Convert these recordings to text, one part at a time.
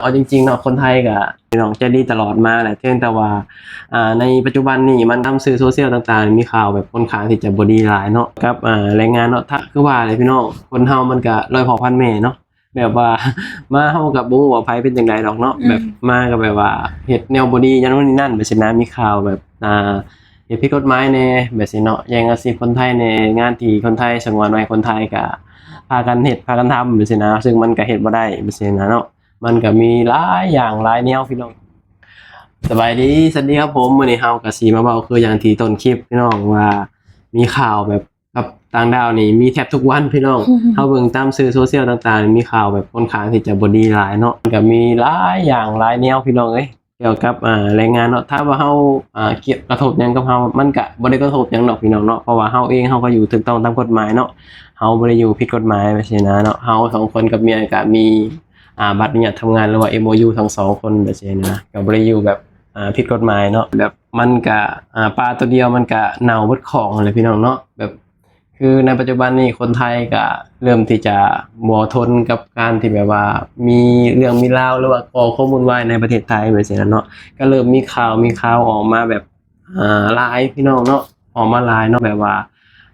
ເອົາຈິງໆເນາະ ຄົນໄທກະ ພີ່ນ້ອງໃຈດີຕະຫຼອດມາແຫຼະ ພຽງແຕ່ວ່າ ອ່າ ໃນປັດຈຸບັນນີ້ມັນຕາມສື່ໂຊຊຽວຕ່າງໆ ມີຂ່າວແບບຂ້ອນຂ້າງທີ່ຈະບໍ່ດີຫຼາຍເນາະ ກັບ ອ່າ ແຮງງານເນາະ ຖ້າ ຄືວ່າແຫຼະພີ່ນ້ອງ ຄົນເຮົາມັນກະຮ້ອຍພໍ່ພັນແມ່ເນາະ ແບບວ່າ ມາເຮົາກະບໍ່ຮູ້ວ່າໃຜເປັນຈັ່ງໃດດອກເນາະ ອືມ ແບບມາກະແບບວ່າເຮັດແນວບໍ່ດີຫຍັງໂນ່ນນີ້ນັ້ນ ແບບຊີ້ນະ ມີຂ່າວແບບ ອ່າ ເຮັດຜິດກົດໝາຍແດ່ ແບບຊີ້ເນາະ ແຍ່ງອາຊີບຄົນໄທແດ່ ງານທີ່ຄົນໄທສະຫງວນໄວ້ ຄົນໄທກະພາກັນເຮັດ ພາກັນທຳ ແບບຊີ້ນະ ຊຶ່ງມັນກະເຮັດບໍ່ໄດ້ ແບບຊີ້ນະເນາະ ມັນກະມີຫຼາຍຢ່າງຫຼາຍແນວພີ່ນ້ອງ. ສະບາຍດີ ສະຫວັດດີຄັບຜົມ ມື້ນີ້ເຮົາກະຊິມາເວົ້າຄືຢ່າງທີ່ຕົ້ນຄລິບພີ່ນ້ອງວ່າ ມີຂ່າວແບບກັບຕ່າງດ້າວນີ້ມີແທບທຸກວັນພີ່ນ້ອງ ເຮົາເບິ່ງຕາມສື່ໂຊຊຽວຕ່າງໆ ມີຂ່າວແບບຂ້ອນຂ້າງທີ່ຈະບໍ່ດີຫຼາຍເນາະ ມັນກະມີຫຼາຍຢ່າງຫຼາຍແນວພີ່ນ້ອງເອີຍ ກ່ຽວກັບ ອ່າ ແຮງງານເນາະ ຖ້າວ່າເຮົາ ອ່າ ກ່ຽວ ກະທົບຫຍັງກັບເຮົາ ມັນກະບໍ່ໄດ້ກະທົບຫຍັງດອກພີ່ນ້ອງເນາະ ເພາະວ່າເຮົາເອງເຮົາກະຢູ່ຖືກຕ້ອງຕາມກົດໝາຍເນາະ ເຮົາບໍ່ໄດ້ຢູ່ຜິດກົດໝາຍ ແບບຊີ້ນະເນາະ ເຮົາສອງຄົນກັບເມຍກະມີ ອ່າ ບັດອະນຸຍາດທຳງານ ຫຼືວ່າ ເອັມໂອຢູ ທັງສອງຄົນ ແບບຊີ້ນະ ກະບໍ່ໄດ້ຢູ່ແບບ ອ່າ ຜິດກົດໝາຍເນາະ ແບບມັນກະ ອ່າ ປາໂຕດຽວມັນກະເນົ່າເບິດຂອງຫັ້ນແຫຼະພີ່ນ້ອງເນາະ ແບບ ຄືໃນປັດຈຸບັນນີ້ຄົນໄທກະເລີ່ມທີ່ຈະບໍ່ທົນກັບການທີ່ແບບວ່າມີເລື່ອງມີລາວ ຫຼືວ່າກໍ່ຄວາມວຸ່ນວາຍໃນປະເທດໄທ ແບບຊີ້ນະເນາະ ກະເລີ່ມມີຂ່າວ ມີຂ່າວອອກມາແບບ ອ່າ ຫຼາຍພີ່ນ້ອງເນາະ ອອກມາຫຼາຍເນາະ ແບບວ່າ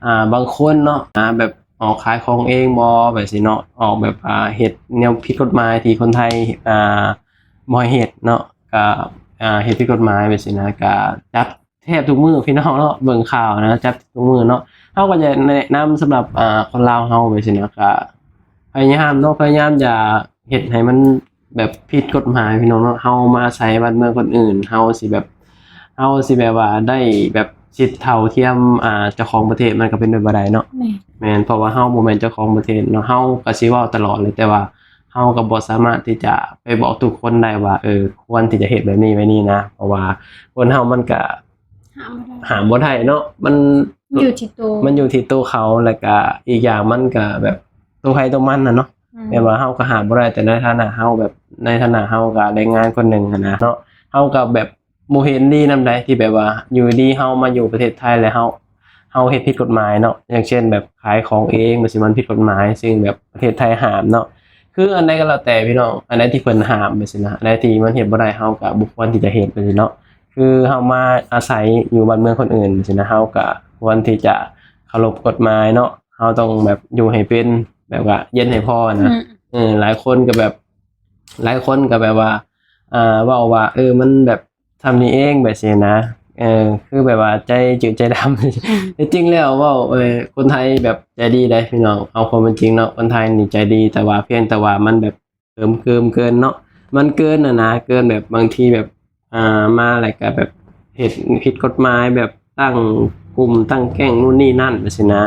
ອ່າ ບາງຄົນເນາະ ອ່າ ແບບອອກຂາຍຂອງເອງບໍ ແບບຊີ້ເນາະ ອອກແບບ ອ່າ ເຮັດແນວຜິດກົດໝາຍທີ່ຄົນໄທ ອ່າ ບໍ່ໃຫ້ເຮັດເນາະ ກະ ອ່າ ເຮັດຜິດກົດໝາຍ ແບບຊີ້ນະ ກະຈັບ ແທບທຸກມື້ພີ່ນ້ອງເນາະ ເບິ່ງຂ່າວນະ ຈັບທຸກມື້ເນາະ ເຮົາກະຢາກແນະນຳສຳລັບ ອ່າ ຄົນລາວເຮົາ ແບບຊີ້ນະ ກະພະຍາຍາມເນາະ ພະຍາຍາມຢ່າເຮັດໃຫ້ມັນແບບຜິດກົດໝາຍພີ່ນ້ອງເນາະ ເຮົາມາອາໄສບ້ານເມືອງຄົນອື່ນ ເຮົາຊິແບບ ເຮົາຊິແບບວ່າໄດ້ແບບສິດເທົ່າທຽມ ອ່າ ເຈົ້າຂອງປະເທດ ມັນກະເປັນໄປບໍ່ໄດ້ເນາະ ແມ່ນ ແມ່ນ ເພາະວ່າເຮົາບໍ່ແມ່ນເຈົ້າຂອງປະເທດເນາະ ເຮົາກະຊິເວົ້າຕະຫຼອດແຫຼະ ແຕ່ວ່າ ເຮົາກະບໍ່ສາມາດທີ່ຈະໄປບອກທຸກຄົນໄດ້ວ່າ ເອີ ຄວນທີ່ຈະເຮັດແບບນີ້ແບບນີ້ນະ ເພາະວ່າຄົນເຮົາມັນກະຫ້າມບໍ່ໄດ້ ຫ້າມບໍ່ໄດ້ເນາະ ມັນ ມັນຢູ່ທີ່ໂຕ ມັນຢູ່ທີ່ໂຕເຂົາ ແລ້ວກະອີກຢ່າງມັນກະແບບໂຕໃຜໂຕມັນຫັ້ນເນາະ ອືມ ແບບວ່າເຮົາກະຫ້າມບໍ່ໄດ້ ແຕ່ໃນຖານະເຮົາແບບ ໃນຖານະເຮົາກະແຮງງານຄົນໜຶ່ງຫັ້ນນະເນາະ ເຮົາກະແບບ ບໍ່ເຫັນດີນຳໃດ ທີ່ແບບວ່າຢູ່ດີເຮົາມາຢູ່ປະເທດໄທແລ້ວເຮົາ ເຮົາເຮັດຜິດກົດໝາຍເນາະ ຢ່າງເຊັ່ນແບບຂາຍຂອງເອງ ແບບຊີ້ ມັນຜິດກົດໝາຍ ຊຶ່ງແບບປະເທດໄທຫ້າມເນາະ ຄືອັນໃດກະແລ້ວແຕ່ພີ່ນ້ອງ ອັນໃດທີ່ເພິ່ນຫ້າມ ແບບຊີ້ນະ ອັນໃດທີ່ມັນເຮັດບໍ່ໄດ້ ເຮົາກະບໍ່ຄວນທີ່ຈະເຮັດ ແບບຊີ້ເນາະ ຄືເຮົາມາອາໄສຢູ່ບ້ານເມືອງຄົນອື່ນ ແບບຊີ້ນະ ເຮົາກະຄວນທີ່ຈະເຄົາລົບກົດໝາຍເນາະ ເຮົາຕ້ອງແບບຢູ່ໃຫ້ເປັນ ແບບວ່າເຢັນໃຫ້ພໍນະ ອືມ ເອີ ຫຼາຍຄົນກະແບບ ຫຼາຍຄົນກະແບບວ່າ ອ່າ ເວົ້າວ່າ ເອີ ມັນແບບ ຊ່ຳນີ້ເອງ ແບບຊີ້ນະ ເອີ ຄືແບບວ່າໃຈຈືດໃຈດຳ ອືມ ທີ່ຈິງແລ້ວເວົ້າ ເອີ ຄົນໄທແບບໃຈດີໃດ໋ພີ່ນ້ອງ ເອົາຄວາມເປັນຈິງເນາະ ຄົນໄທນີ້ໃຈດີ ແຕ່ວ່າພຽງແຕ່ວ່າມັນແບບເກີມ ເກີມເກີນເນາະ ມັນເກີນຫັ້ນນະ ເກີນແບບບາງທີແບບ ອ່າ ມາແລ້ວກະແບບເຮັດຜິດກົດໝາຍ ແບບຕັ້ງກຸ່ມຕັ້ງແກ້ງໂນ່ນນີ້ນັ້ນ ແບບຊີ້ນະ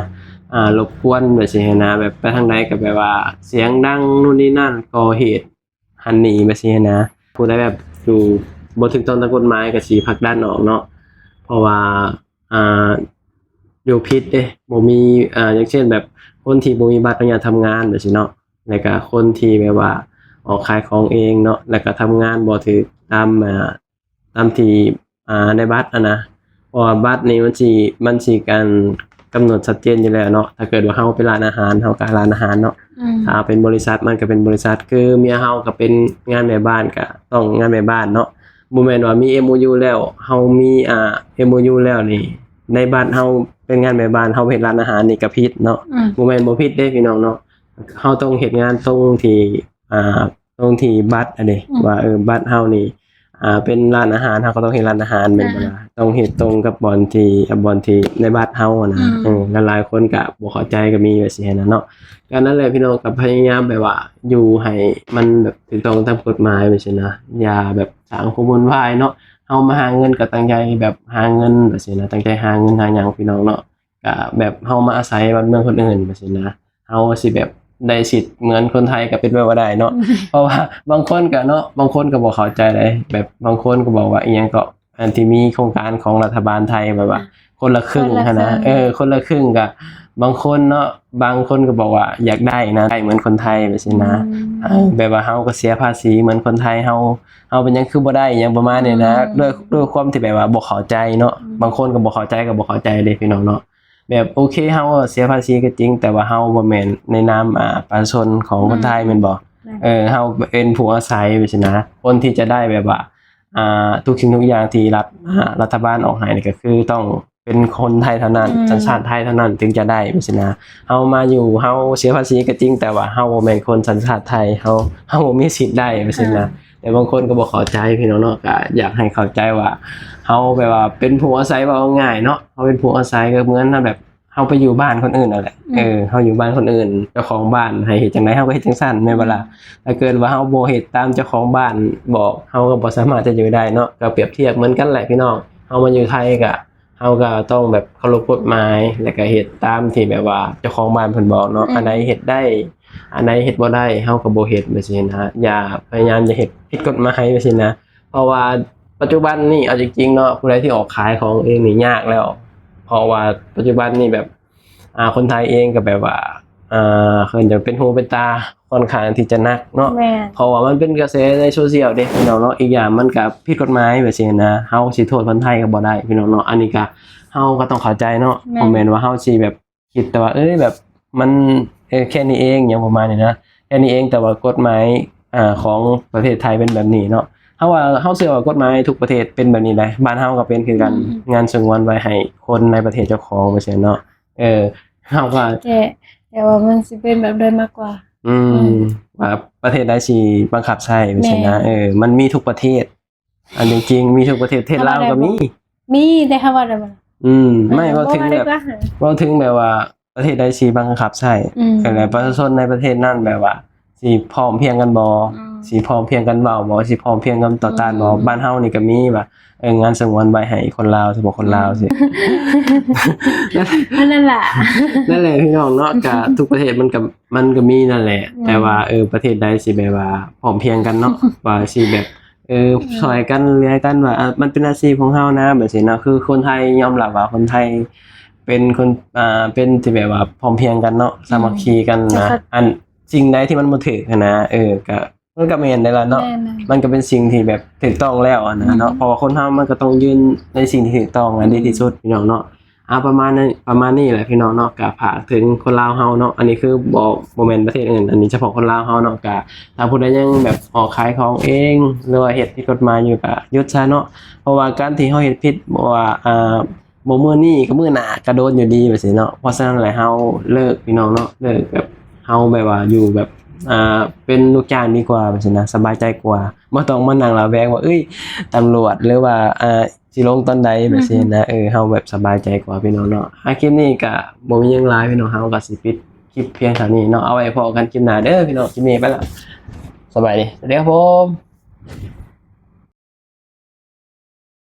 ອ່າ ລົບກວນ ແບບຊີ້ຫັ້ນນະ ແບບໄປທາງໃດກະແບບວ່າສຽງດັງໂນ່ນນີ້ນັ້ນ ກໍ່ເຫດ ຫັ້ນນີ້ ແບບຊີ້ຫັ້ນນະ ຜູ້ໃດແບບຢູ່ບໍ່ຖືກຕ້ອງຕາມກົດໝາຍກະຊິຜັກດັນອອກເນາະ ເພາະວ່າ ອ່າ ຢູ່ຜິດເດ້ ບໍ່ມີ ອ່າ ຢ່າງເຊັ່ນແບບຄົນທີ່ບໍ່ມີບັດອະນຸຍາດທຳງານ ແບບຊີ້ເນາະ ແລ້ວກະຄົນທີ່ແບບວ່າອອກຂາຍຂອງເອງເນາະ ແລ້ວກະທຳງານບໍ່ຖືກຕາມ ອ່າ ຕາມທີ່ ອ່າ ໃນບັດຫັ້ນນະ ເພາະວ່າບັດນີ້ມັນຊິ ມັນຊິການກຳນົດຊັດເຈນຢູ່ແລ້ວເນາະ ຖ້າເກີດວ່າເຮົາເປັນຮ້ານອາຫານ ເຮົາກະຮ້ານອາຫານເນາະ ອືມ ຖ້າເປັນບໍລິສັດ ມັນກະເປັນບໍລິສັດ ຄືເມຍເຮົາກະເປັນງານແມ່ບ້ານ ກະຕ້ອງງານແມ່ບ້ານເນາະ ບໍ່ແມ່ນວ່າມີເອັມໂອຢູແລ້ວ ເຮົາມີ ອ່າ ເອັມໂອຢູແລ້ວນີ້ ໃນບັດເຮົາເປັນງານແມ່ບ້ານ ເຮົາເຮັດຮ້ານອາຫານນີ້ກະຜິດເນາະ ອືມ ບໍ່ແມ່ນບໍ່ຜິດເດ້ພີ່ນ້ອງເນາະ ເຮົາຕ້ອງເຮັດງານຕົງທີ່ ອ່າ ຕົງທີ່ບັດຫັ້ນເດ ອືມ ວ່າ ເອີ ບັດເຮົານີ້ ອ່າ ເປັນຮ້ານອາຫານ ເຮົາກະຕ້ອງເຮັດຮ້ານອາຫານແມ່ນບໍ່ລະ ອືມ ຕ້ອງເຮັດຕົງກັບບ່ອນທີ່ ບ່ອນທີ່ໃນບັດເຮົາຫັ້ນນະ ອືມ ເອີ ແລ້ວຫຼາຍຄົນກະບໍ່ເຂົ້າໃຈກະມີແບບຊີ້ຫັ້ນນະເນາະ ກະນັ້ນແຫຼະພີ່ນ້ອງ ກະພະຍາຍາມແບບວ່າຢູ່ໃຫ້ມັນແບບຖືກຕ້ອງຕາມກົດໝາຍແບບຊີ້ນະ ຢ່າແບບສ້າງຄວາມວຸ່ນວາຍເນາະ ເຮົາມາຫາເງິນກະຕັ້ງໃຈແບບຫາເງິນແບບຊີ້ນະ ຕັ້ງໃຈຫາເງິນຫາຫຍັງພີ່ນ້ອງເນາະ ກະແບບເຮົາມາອາໄສບ້ານເມືອງຄົນອື່ນແບບຊີ້ນະ ເຮົາຊິແບບໄດ້ສິດເໝືອນຄົນໄທກະເປັນໄປບໍ່ໄດ້ເນາະ ອືມ ເພາະວ່າບາງຄົນກະເນາະ ບາງຄົນກະບໍ່ເຂົ້າໃຈໃດ໋ ແບບບາງຄົນກະບອກວ່າອີ່ຫຍັງເກາະ ອັນທີ່ມີໂຄງການຂອງລັດຖະບານໄທແບບວ່າ ອ່າ ຄົນລະຄຶ່ງຫັ້ນນະ ຄົນລະຄຶ່ງ ເອີ ຄົນລະຄຶ່ງກະ ບາງຄົນກະບອກວ່າຢາກໄດ້ນະ ໄດ້ເໝືອນຄົນໄທແບບຊີ້ນະ ອືມ ເອີ ແບບວ່າເຮົາກະເສຍພາສີເໝືອນຄົນໄທ ເຮົາ ເຮົາເປັນຫຍັງຄືບໍ່ໄດ້ ອີ່ຫຍັງປະມານນີ້ນະ ອືມ ດ້ວຍ ດ້ວຍຄວາມທີ່ແບບວ່າບໍ່ເຂົ້າໃຈເນາະ ອືມ ບາງຄົນກະບໍ່ເຂົ້າໃຈ ກະບໍ່ເຂົ້າໃຈເດ້ພີ່ນ້ອງເນາະ ແບບໂອເຄ ເຮົາເສຍພາສີກະຈິງ ແຕ່ວ່າເຮົາບໍ່ແມ່ນໃນນາມ ອ່າ ປະຊາຊົນຂອງຄົນໄທ ອືມ ແມ່ນບໍ່? ເອີ ເຮົາເປັນຜູ້ອາໄສ ແບບຊີ້ນະ. ຄົນທີ່ຈະໄດ້ແບບວ່າ ອ່າ ທຸກສິ່ງທຸກຢ່າງທີ່ລັດ ອ່າ ລັດຖະບານອອກໃຫ້ນີ້ ກໍຄືຕ້ອງເປັນຄົນໄທເທົ່ານັ້ນ ອືມ ສັນຊາດໄທເທົ່ານັ້ນ ຈຶ່ງຈະໄດ້ ແບບຊີ້ນະ. ເຮົາມາຢູ່ ເຮົາເສຍພາສີກໍຈິງ ແຕ່ວ່າເຮົາບໍ່ແມ່ນຄົນສັນຊາດໄທ ເຮົາ ເຮົາບໍ່ມີສິດໄດ້ ແບບຊີ້ນະ. ອ່າ ແຕ່ບາງຄົນກໍບໍ່ເຂົ້າໃຈ ພີ່ນ້ອງເນາະ, ກໍຢາກໃຫ້ເຂົ້າໃຈວ່າ ເຮົາແບບວ່າເປັນຜູ້ອາໄສ ເວົ້າງ່າຍເນາະ, ເຮົາເປັນຜູ້ອາໄສ ກໍເໝືອນເຮົາແບບ ເຮົາໄປຢູ່ບ້ານຄົນອື່ນນັ້ນແຫຼະ. ອືມ ເອີ ເຮົາຢູ່ບ້ານຄົນອື່ນ ເຈົ້າຂອງບ້ານໃຫ້ເຮັດຈັ່ງໃດ ເຮົາກໍເຮັດຈັ່ງຊັ້ນ ແມ່ນບໍ່ລະ? ອືມ ຖ້າເກີດວ່າເຮົາບໍ່ເຮັດຕາມເຈົ້າຂອງບ້ານບອກ ເຮົາກໍບໍ່ສາມາດຈະຢູ່ໄດ້ເນາະ. ກໍປຽບທຽບເໝືອນກັນແຫຼະ ພີ່ນ້ອງ, ເຮົາມາຢູ່ໄທກໍ ເຮົາກໍຕ້ອງແບບເຄົາລົບກົດໝາຍ ແລ້ວກໍເຮັດຕາມທີ່ແບບວ່າເຈົ້າຂອງບ້ານເພິ່ນບອກເນາະ. ອືມ ອັນໃດເຮັດໄດ້ ອັນໃດເຮັດບໍ່ໄດ້ ເຮົາກໍບໍ່ເຮັດ ແບບຊີ້ນະ. ຢ່າພະຍາຍາມຈະເຮັດຜິດກົດໝາຍ ແບບຊີ້ນະ. ເພາະວ່າປັດຈຸບັນນີ້ ເອົາຈິງໆເນາະ ຜູ້ໃດທີ່ອອກຂາຍຂອງເອງນີ້ຍາກແລ້ວ, ເພາະວ່າປັດຈຸບັນນີ້ແບບ ອ່າ ຄົນໄທເອງກໍແບບວ່າ ອ່າ ເພິ່ນຈະເປັນຫູເປັນຕາ ຂ້ອນຂ້າງທີ່ຈະໜັກເນາະ. ແມ່ນ ເພາະວ່າມັນເປັນກະແສໃນໂຊຊຽວເດ້ ພີ່ນ້ອງເນາະ, ອີກຢ່າງມັນກໍຜິດກົດໝາຍ ແບບຊີ້ນະ. ເຮົາຊິໂທດຄົນໄທກໍບໍ່ໄດ້ ພີ່ນ້ອງເນາະ, ອັນນີ້ກໍເຮົາກໍຕ້ອງເຂົ້າໃຈເນາະ. ແມ່ນ ບໍ່ແມ່ນວ່າເຮົາຊິແບບ ຄິດແຕ່ວ່າ ເອີຍ ແບບມັນ ເອີ ແຄ່ນີ້ເອງ ຫຍັງປະມານນີ້ນະ, ແຄ່ນີ້ເອງ ແຕ່ວ່າກົດໝາຍ ອ່າ ຂອງປະເທດໄທເປັນແບບນີ້ເນາະ. ເຮົາວ່າ ເຮົາເຊື່ອວ່າກົດໝາຍທຸກປະເທດເປັນແບບນີ້ໄດ໋, ບ້ານເຮົາກໍເປັນຄືກັນ. ອືມ ງານສະຫງວນໄວ້ໃຫ້ຄົນໃນປະເທດເຈົ້າຂອງ ວ່າຊັ້ນເນາະ. ເອີ ເຮົາກໍ ແຕ່ ແຕ່ວ່າມັນຊິເປັນແບບໃດມາກກວ່າ. ອືມ ອືມ ວ່າປະເທດໃດຊິບັງຄັບໃຊ້ ວ່າຊັ້ນນະ. ແມ່ນ ເອີ ມັນມີທຸກປະເທດ. ອັນຈິງໆ ມີທຸກປະເທດ, ປະເທດລາວກໍມີ. ມີ ແຕ່ເຮົາເວົ້າໄດ້ບໍ່? ອືມ ແມ່ນ ໄມ່ ເວົ້າເຖິງແບບ ເວົ້າເຖິງແບບວ່າປະເທດໃດຊິບັງຄັບໃຊ້ ອືມ ແລ້ວປະຊາຊົນໃນປະເທດນັ້ນແບບວ່າຊິພ້ອມພຽງກັນບໍ່? ອືມ ຊິພ້ອມພຽງກັນເວົ້າບໍ່? ຊິພ້ອມພຽງກັນຕໍ່ຕ້ານບໍ່? ອືມ ບ້ານເຮົານີ້ກໍມີວ່າ ເອີ ງານສະຫງວນໄວ້ໃຫ້ຄົນລາວ ສະເພາະຄົນລາວ ອືມ ຊິ ອັນນັ້ນລະ ນັ້ນແຫຼະ ພີ່ນ້ອງເນາະ. ກະທຸກປະເທດມັນກໍ ມັນກໍມີນັ້ນແຫຼະ ອືມ ແຕ່ວ່າ ເອີ ປະເທດໃດຊິແບບວ່າພ້ອມພຽງກັນເນາະ ວ່າຊິແບບ ເອີ ອືມ ຊ່ອຍກັນເຫຼືອກັນວ່າ ອ່າ ມັນເປັນອາຊີບຂອງເຮົານະ ແບບຊີ້ນະ. ຄືຄົນໄທຍອມຮັບວ່າຄົນໄທເປັນຄົນ ອ່າ ເປັນທີ່ແບບວ່າພ້ອມພຽງກັນເນາະ ອືມ ສາມັກຄີກັນນະ. ແລ້ວກໍ ອັນສິ່ງໃດທີ່ມັນບໍ່ຖືກຫັ້ນນະ ເອີ ກະ ມັນກໍແມ່ນໄດ້ລະເນາະ. ແມ່ນ ມັນກໍເປັນສິ່ງທີ່ແບບຖືກຕ້ອງແລ້ວຫັ້ນນະເນາະ ອືມ ເພາະວ່າຄົນເຮົາມັນກໍຕ້ອງຢືນໃນສິ່ງທີ່ຖືກຕ້ອງ ອືມ ອັນດີທີ່ສຸດ ພີ່ນ້ອງເນາະ. ອ່າ ປະມານນີ້ ປະມານນີ້ແຫຼະ ພີ່ນ້ອງເນາະ. ກະຝາກເຖິງຄົນລາວເຮົາເນາະ, ອັນນີ້ຄືບໍ່ ບໍ່ແມ່ນປະເທດອື່ນ ອັນນີ້ສະເພາະຄົນລາວເຮົາເນາະ. ກະຖ້າຜູ້ໃດຍັງແບບອອກຂາຍຂອງເອງ ຫຼືວ່າເຮັດຜິດກົດໝາຍຢູ່ ກະຢຸດຊະເນາະ. ເພາະວ່າການທີ່ເຮົາເຮັດຜິດ ບໍ່ວ່າ ອ່າ ບໍ່ມື້ນີ້ກໍມື້ໜ້າກໍໂດນຢູ່ດີ ແບບຊີ້ເນາະ. ເພາະສະນັ້ນແຫຼະ ເຮົາເລີກ ພີ່ນ້ອງເນາະ, ເລີກແບບ ເຮົາແບບວ່າຢູ່ແບບ ອ່າ ເປັນລູກຈ້າງດີກວ່າ ແບບຊີ້ນະ, ສະບາຍໃຈກວ່າ. ບໍ່ຕ້ອງມານັ່ງລະແວງວ່າ ເອີຍ ຕຳຫຼວດ ຫຼືວ່າ ອ່າ ຊິລົງຕອນໃດ ແບບຊີ້ນະ. ອືຮຶ ເອີ ເຮົາແບບສະບາຍໃຈກວ່າ ພີ່ນ້ອງເນາະ. ອ່າ ຄລິບນີ້ກະບໍ່ມີຫຍັງຫຼາຍ ພີ່ນ້ອງ, ເຮົາກະຊິປິດຄລິບພຽງເທົ່ານີ້ເນາະ. ເອົາໄວ້ພໍ້ກັນຄລິບໜ້າເດີ ພີ່ນ້ອງ. ຄລິບນີ້ໄປລະ, ສະບາຍດີ ສະຫວັດດີຄັບຜົມ.